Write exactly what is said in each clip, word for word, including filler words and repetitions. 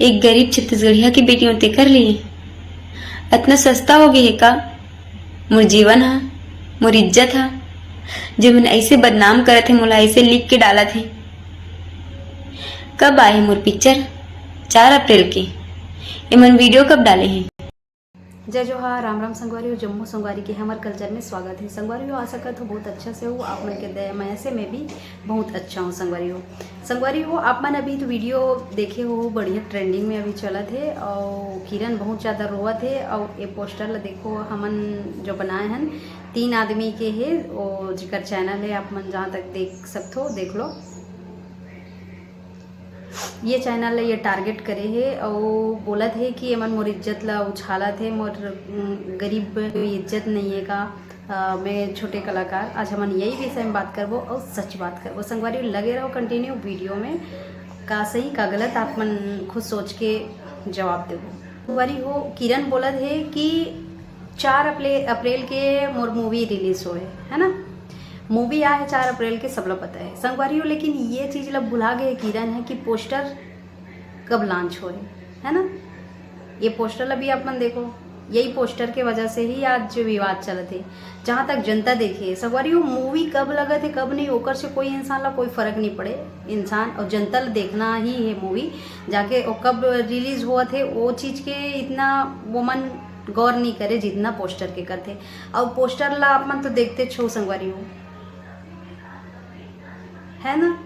एक गरीब छत्तीसगढ़िया के बेटी हों तेकर लिए अतना सस्ता हो गे हे का? मोर जीवन हा, मोर इज्जत हा, जे मन ऐसे बदनाम करत हे, मोला ऐसे लिख के डालत हे। कब आए हे मोर पिक्चर? चार अप्रैल के। एमन वीडियो कब डाले हे? जय जोहार, राम राम संगवारी हो, जम्मो संगवारी के हमर कल्चर में स्वागत हे। संगवारी हो, आशा करत हो बहुत अच्छा से हो, आप मन के दया मया से मैं भी बहुत अच्छा हूँ। संगवारी हो, संगवारी हो, आप मन अभी तो वीडियो देखे हो, बढ़िया ट्रेंडिंग में अभी चलत हे, और किरण बहुत ज़्यादा रोवत हे, और ये पोस्टर ला देखो, हमन जो बनाए हन, तीन आदमी के हे, वो जेकर चैनल है, आप मन जहाँ तक देख सकथो, देख लो। ये चैनल ला ये टारगेट करे हे, और बोलत हे कि एमन मोर इज्जत ला उछालत हे, मोर, उम, गरीब इज्जत नहीं है का? अ, मैं छोटे कलाकार, आज हमन यही विषय में बात करबो और सच बात करबो। संगवारी लगे रहो कंटिन्यू वीडियो में, का सही का गलत आप मन खुद सोच के जवाब देबो। संगवारी हो, किरण बोलत हे कि चार अप्रैल, अप्रैल के मोर मूवी रिलीज होए, है ना? मूवी आए हे चार अप्रैल के, सबला पता है संगवारी हो, लेकिन ये चीज़ ला भुला गए किरण है कि पोस्टर कब लॉन्च होए, है ना? ये पोस्टर ला भी आप मन देखो, यही पोस्टर के वजह से ही आज विवाद चलत हे। जहाँ तक जनता देखे, संगवारी हो, मूवी कब लगत हे, कब नहीं, ओकर से कोई इंसान ला कोई फर्क नहीं पड़े। इंसान और जनता ला देखना ही है मूवी जाके, और कब रिलीज होत हे, वो चीज़ के इतना वो मन गौर नहीं करे जितना पोस्टर के करथे। और पोस्टर ला आप मन तो देखते छो संगवारी हो, है ना?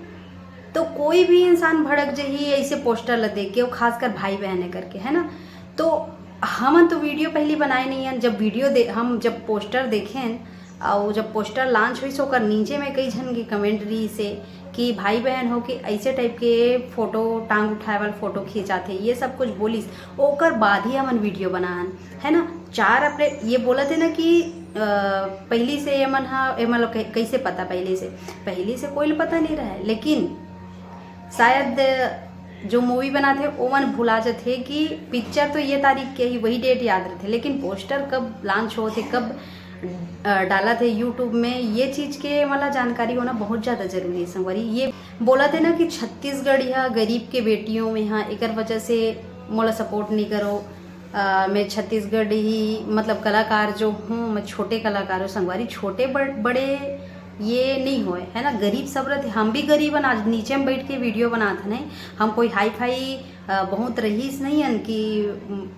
तो कोई भी इंसान भड़क जही ऐसे पोस्टर ला देख के, वो खासकर भाई बहन है करके, है ना? तो हमन तो वीडियो पहली बनाए नहीं है, जब वीडियो दे, हम जब पोस्टर देखें और जब पोस्टर लॉन्च हुई, ओकर नीचे में कई झन के कमेंट रही से कि भाई बहन हो के ऐसे टाइप के फोटो, टांग उठाए वाला फोटो खींचाथे, ये सब कुछ बोलिस, ओकर बाद ही हमन वीडियो बनाहन, है ना? चार अप्रैल ये बोलत हे ना कि, अ, पहली से ये मन हा, ये मन लोग कै-, कैसे पता पहले से? पहले से कोई ला पता नहीं रहा है, लेकिन शायद जो मूवी बनाथे, ओमन भुला जथे कि पिक्चर तो ये तारीख के ही, वही डेट याद रथे, लेकिन पोस्टर कब लॉन्च होथे, कब, अ, डालथे YouTube में, ये चीज़ के मतलब जानकारी होना बहुत ज़्यादा जरूरी है संगवारी। ये बोलथे ना कि छत्तीसगढ़िया गरीब के बेटी हों मैं हा, एकर वजह से मोला सपोर्ट नहीं करो। अ, मैं छत्तीसगढ़ ही, मतलब, कलाकार जो हूँ, मैं छोटे कलाकार हूँ संगवारी, छोटे बड़-, बड़े ये नहीं होए, है ना? गरीब सब रथे, हम भी गरीब हन, आज नीचे में बैठ के वीडियो बनात हन, हम कोई हाई फाई, अ, बहुत रईस नहीं हन कि, उम,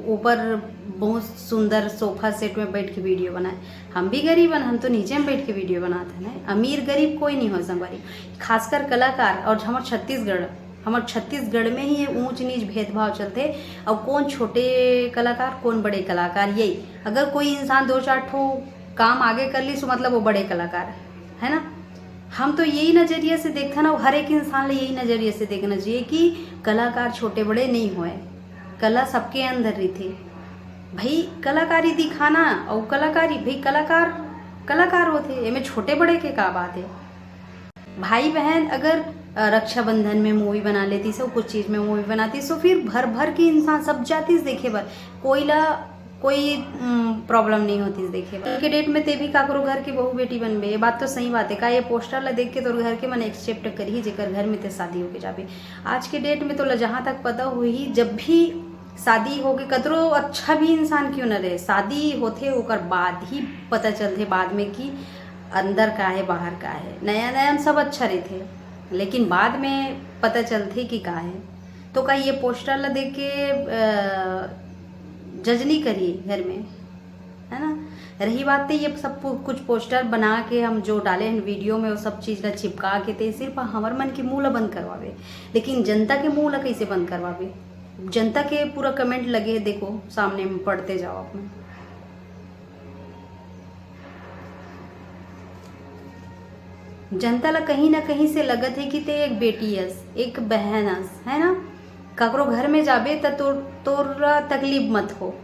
ऊपर बहुत सुंदर सोफा सेट में बैठ के वीडियो बनाए। हम भी गरीब हन, हम तो नीचे में बैठ के वीडियो बनात हन। अमीर गरीब कोई नहीं होए संगवारी, खासकर कलाकार। और हमर छत्तीसगढ़, हमर छत्तीसगढ़ में ही ये ऊंच नीच भेदभाव चलथे। और कौन छोटे कलाकार, कौन बड़े कलाकार, यही। अगर कोई इंसान दो चार ठो काम आगे कर ली, तो मतलब वो बड़े कलाकार है, है ना? हम तो यही नजरिया से देखथन, और हर एक इंसान ला यही नजरिया से देखना चाहिए कि कलाकार छोटे बड़े नहीं होए, कला सबके अंदर रहिथे। भाई, कलाकारी दिखाना और कलाकारी, भाई, कलाकार कलाकार होथे, एमे छोटे बड़े के का बात है? भाई बहन अगर, अ, रक्षाबंधन में मूवी बना लेती सो, कुछ चीज में मूवी बनाती सो, फिर भर भर के इंसान सब जातीस देखे बर, कोई ला कोई, उम, प्रॉब्लम नहीं होतीस देखे बर। के डेट में ते भी काकरो घर के बहू बेटी बनबे, ये बात तो सही बात है। का ये पोस्टर ला देख के तोर घर के मन एक्सेप्ट करही जेकर घर में ते शादी होके जाबे? आज के डेट में तो ला जहाँ तक पता हुई, जब भी शादी होके कतरो अच्छा भी इंसान क्यों न रहे, शादी होथे ओकर बाद ही पता चलथे बाद में कि अंदर का है, बाहर का है। नया नया में सब अच्छा रहिथे, लेकिन बाद में पता चलथे कि का है। तो का ये पोस्टर ला देख के, अ, जज नहीं करिए घर में, है ना? रही बात, तो ये सब पु-, कुछ पोस्टर बना के हम जो डाले हैं वीडियो में, वो सब चीज़ ला चिपका के ते सिर्फ हमर मन के मुंह ला बंद करवावे, लेकिन जनता के मुंह ला कैसे बंद करवावे? जनता के पूरा कमेंट लगे है, देखो सामने में पढ़ते जाओ आप मन। जनता ला कहीं ना कहीं से लगत है कि ते एक बेटी अस, एक बहन अस, है ना? काकरो घर में जाबे त तोर, तोरा तकलीफ मत हो।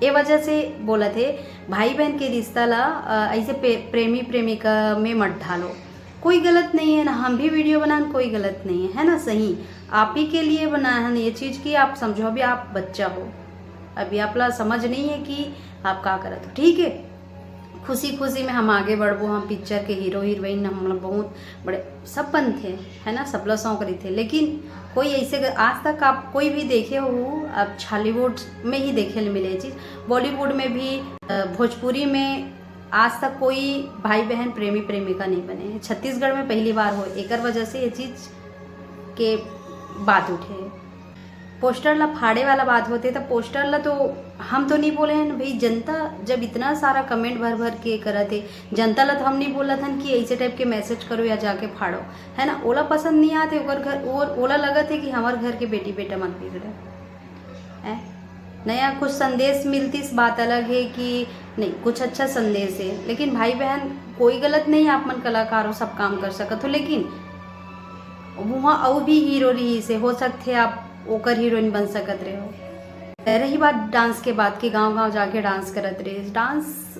ए वजह से बोलत है, भाई बहन के रिश्ता ला, अ, ऐसे पे-, प्रेमी प्रेमिका में मत ढालो। कोई गलत नहीं है ना, हम भी वीडियो बनान, कोई गलत नहीं है, है ना? सही आप ही के लिए बनाए हन ये चीज़ कि आप समझो, अभी आप बच्चा हो, अभी आप ला समझ नहीं है कि आप का करत हो, ठीक है? खुशी खुशी में हम आगे बढ़बो, हम पिक्चर के हीरो हीरोइन, हमला बहुत बड़े सब बनथे, है ना, सबला शौक रहिथे। लेकिन कोई ऐसे ग-, आज तक आप कोई भी देखे हो, आप छॉलीवुड में ही देखे ल मिले ये चीज, बॉलीवुड में भी, अ, भोजपुरी में आज तक कोई भाई बहन प्रेमी प्रेमिका नहीं बने हैं। छत्तीसगढ़ में पहली बार हो, एकर वजह से ये चीज के बात उठे। पोस्टर ला फाड़े वाला बात होते, तो पोस्टर ला तो हम तो नहीं बोले हैं भाई, जनता जब इतना सारा कमेंट भर भर के करत है, जनता ला तो हम नहीं बोलत हन कि ऐसे टाइप के मैसेज करो या जाके फाड़ो, है ना। ओला पसंद नहीं आते, ओकर घर, ओ-, ओला लगत है कि हमार घर के बेटी बेटा मत बिगड़े, है। नया कुछ संदेश मिलतिस, बात अलग है कि नहीं, कुछ अच्छा संदेश है। लेकिन भाई बहन, कोई गलत नहीं, आप मन कलाकार हो, सब काम कर सकत हो, लेकिन वहाँ अउ भी हीरो रहिस हे, हो सकथे आप ओकर हीरोइन बन सकत रहे हो। रही बात डांस के बात कि गांव गांव जाके डांस करत रहे, डांस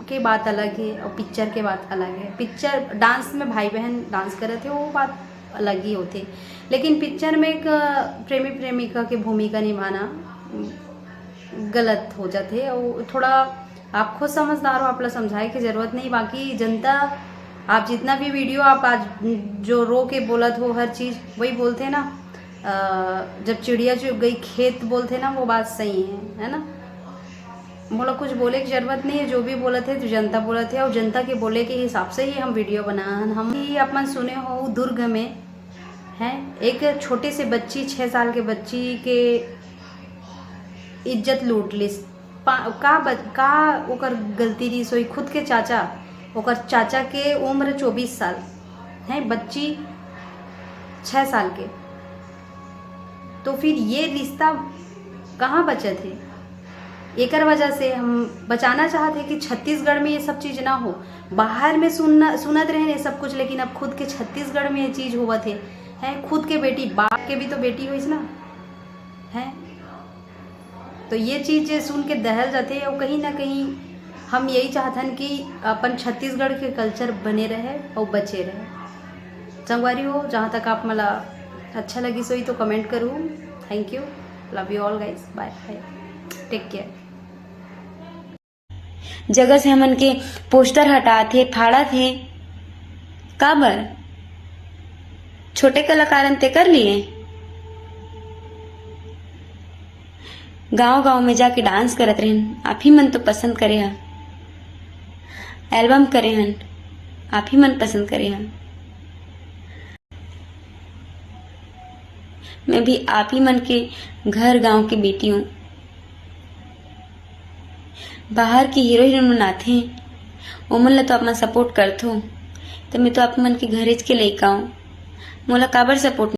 के बात अलग है और पिक्चर के बात अलग है। पिक्चर डांस में भाई बहन डांस करत है, वो बात अलग ही होते, लेकिन पिक्चर में एक प्रेमी प्रेमिका के भूमिका निभाना गलत हो जाते। और थोड़ा आप खुद समझदार हो, आप ला समझाए की जरूरत नहीं। बाकी जनता, आप जितना भी वीडियो आप आज जो रो के बोलत हो, हर चीज वही बोलते ना, अ, जब चिड़िया चुग गई खेत बोलते ना, वो बात सही है, है ना। मोला कुछ बोले की जरूरत नहीं है, जो भी बोलत है तो जनता बोलत है, और जनता के बोले के हिसाब से ही हम वीडियो बनान। हम भी अपन सुने हो दुर्ग में है एक छोटे से बच्ची, छः साल के बच्ची के इज्जत लूट लिस। पा-, का ब-, का ओकर गलती रहिस होई? खुद के चाचा, ओकर चाचा के उम्र चौबीस साल है, बच्ची छः साल के। तो फिर ये रिश्ता कहाँ बचत है? एकर वजह से हम बचाना चाहत है कि छत्तीसगढ़ में ये सब चीज ना हो। बाहर में सुनना, सुनत रहे ये सब कुछ, लेकिन अब खुद के छत्तीसगढ़ में ये चीज होवत है, है। खुद के बेटी, बाप के भी तो बेटी होइस ना, है। तो ये चीज जे सुन के दहल जाते, और कहीं ना कहीं हम यही चाहत हन कि अपन छत्तीसगढ़ के कल्चर बने रहे और बचे रहे। संगवारी हो, जहाँ तक आप मला अच्छा लगिस होई तो कमेंट करू। Thank you, love you all guys, bye bye, take care। जगह से हमन के पोस्टर हटात हे, फाड़त हे, काबर? छोटे कलाकारन ते कर लिए। गांव गांव में जाके डांस करत रहन, आप ही मन तो पसंद करे हा, एल्बम करे हन, आप ही मन पसंद करे हा। मैं भी आप ही मन के घर गांव के बेटी हूँ। बाहर के हीरो हीरोइन मन आथे, ओमन ला तो आप मन सपोर्ट करथो, तो मैं तो आप मन के घरेच के लइका हूँ। मोला काबर सपोर्ट